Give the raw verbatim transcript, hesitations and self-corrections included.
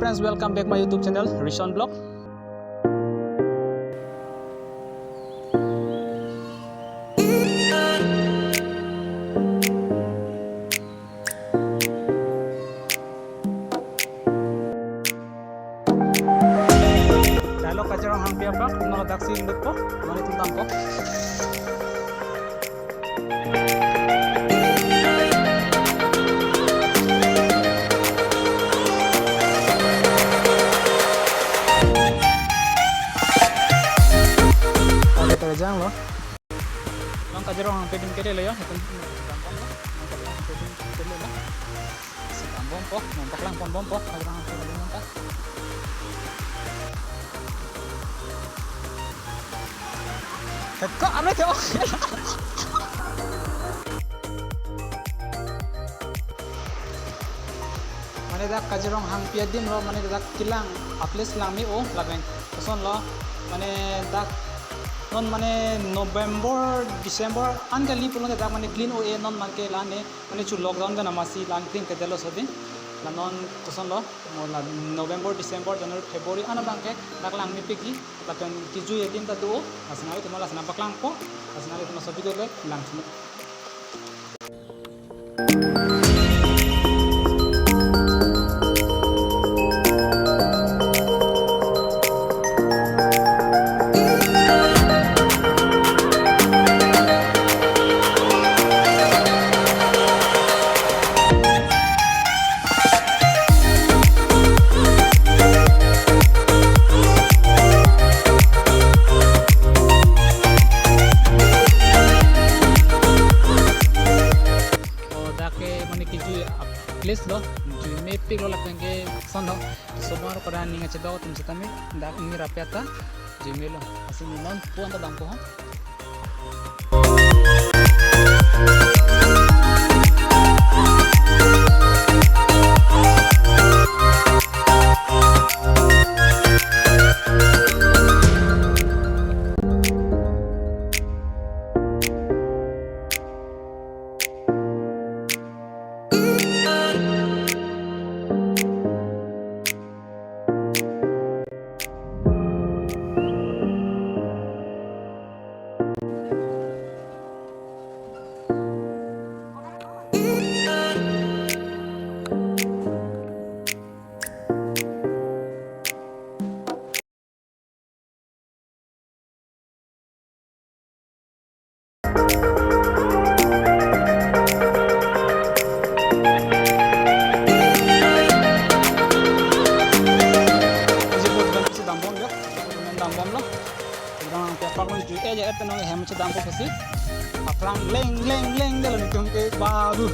Friends, welcome back my YouTube channel, Rishon Vlog. Dalo Kazirong hangpi apak, non daksi induk po, non itum dampo. Oke, terjang lo. Bang Kazirong hangpi adim kele lo ya, itum dampo lo. Bang Kazirong hangpi adim kele lo. Si dambompo, non paklang ponbompo, Kazirong hangpi adim nangka. Teko, ano teko? Mane dak Kazirong hangpi adim lo, mane dak kelang, a-place lang me-o, lapen koson lo, mane dak non mane November, December an kali pulote dak mane clean o-e, non mane ke la ne mane chu lockdown kan amatsi lang clean ke delo sodi. La non koson lo, mo la November, December, January, February an abang ke dak lang mepikji, lapen kejui adim ta do, lasi nanglitum lasi nangpaklangpo, lasi nanglitum laso video le lang chini. O dak ke mane kejui a-place lo, jui mepik lo lapen ke koson lo. Somar pada ning achedok atum setame dak ingni rapet ta jui melo. Lasi non puan ta dampo ha. Isi put ben isi dambom yo, isi put ben dambom lo. Bang pepak lo jui-e ja et penong hem si dampo pusi. Aphrang leng leng leng delo nelitum ke babu.